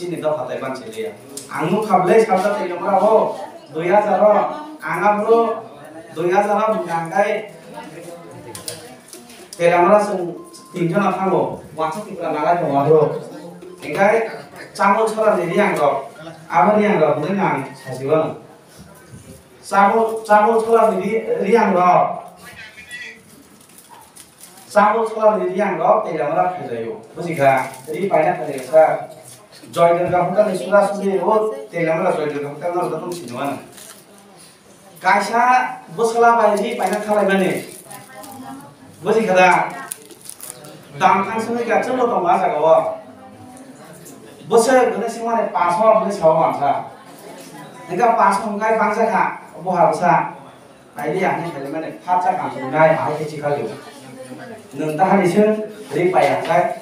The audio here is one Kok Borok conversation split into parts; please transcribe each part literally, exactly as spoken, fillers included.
Chini dopha tai ban chiliya. Ang nukha ble sabda Teliamura o dui hajar o, ang abro dui hajar o hwnka hwnkhe Teliamura chwng tinjon no thango, wansa Tripura nagai tongo abro. Hwnkhe Chamul Sora ni Riang rok, abo Riang rok hwnwi ang sajiwano. Chamul, Chamul Sora ni Ri-, Riang rok. Chamul Sora ni Riang rok Teliamura phailaio. Bujikha, ri paina phailaio sa. Joy Durga hotel ni sura suri o Teliamura Joy Durga hotel no joto sini wano. Kaisa bwsala bai ri paina khalaimani. Bujikha da? Dam thang simi ka chwlo tong ma jaga o. Bwswk hwnwi swngmani paso hwnwi sao mansa. Hingka paso hwnkai bangsa kha, bo ha bwsa. Paidi ang ni khalimani phatsa kansongnai ahai khe chikhalio. Nwng tahani se ri pai ang khai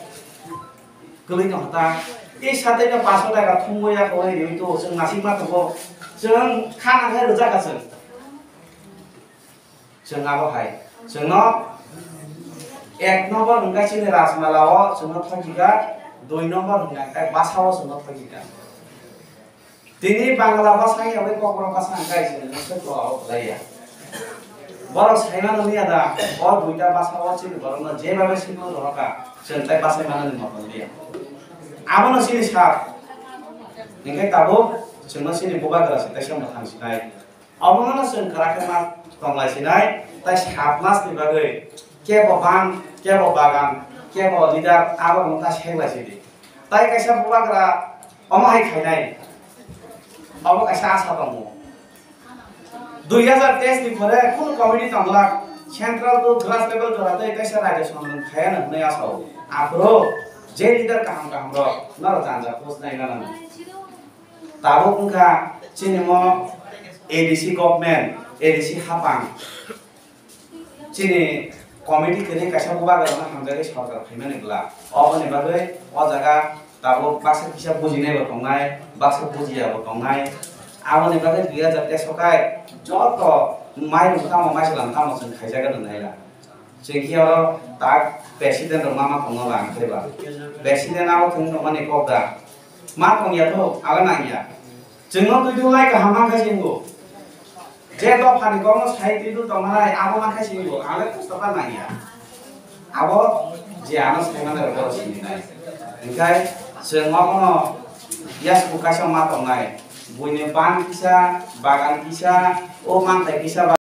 kwlwi tong kha ta. Tei satwi no paso taka thumwi ya khe riwi to chwng nasing ma tongo. Chwng kha nang khe rwjak kha chwng. Chwng abo hai. Chwngno ek nombor hwnkha chini Rajmala o chwngno thokjikha, dui nombor hwnkha khe basa o chwngno thokjikha. Tini Bangla bwsa ya bai Kokborok bwsa hwnkhe chwng se to abo kwlaiya. Borok saimano liya da, o duita bwsa o chini borokno jebabe simo rohorkha, chwng tai bwsai manani motom liya. Abono chini sir. Hwnkhe tabuk chwngno chini bubagra se teisa mwthang sinai. Obono chwng kwrak khe ma tonglai sinai, tai sat mas ni bagwi kebo bam, kebo bagan, kebo leader abo wngkha seklai sidi. Tai kaisa bubagra omo hai khainai, obo kaisa asa tongo. Dui hajar teis ni pore kunu committee tongla, central to grass level jora tei kaisa rajya songdon khaya nang hwnwi asao. Aphuru je leader kaham kaham rok norok janja post nai nang. Tabuk wngkha chini mo A D C government, A D C hapang. Chini committee kwrwi kaisa bubagrano hamjagwi sorkar phaimani bwla. Oboni bagwi o jaga tabuk baksa kisa bujinaibo tongnai, baksa bujiyabo tongnai. Aboni bagwi dui hajar teis o kai joto mairum tamo maisalam tamo chwng khaijagwi rwnaila. Chwng khe oro tak president rok ma ma tongna lang khe ba. President abo thwng tongmani kok da. Ma tong ya tho, ale nang ya. Chwng no twi twi lai kaham man kha sini bo. Je dophani kok no sai twi twi tong manai, abo man kha sini bo. Ale kosto kha nang ya. Abo je ano sai manai rok sini nai. Hingkai chwng omo no yasku kaisa ma tongnai. Buini ban kisa, bagan kisa, o manthai kisa.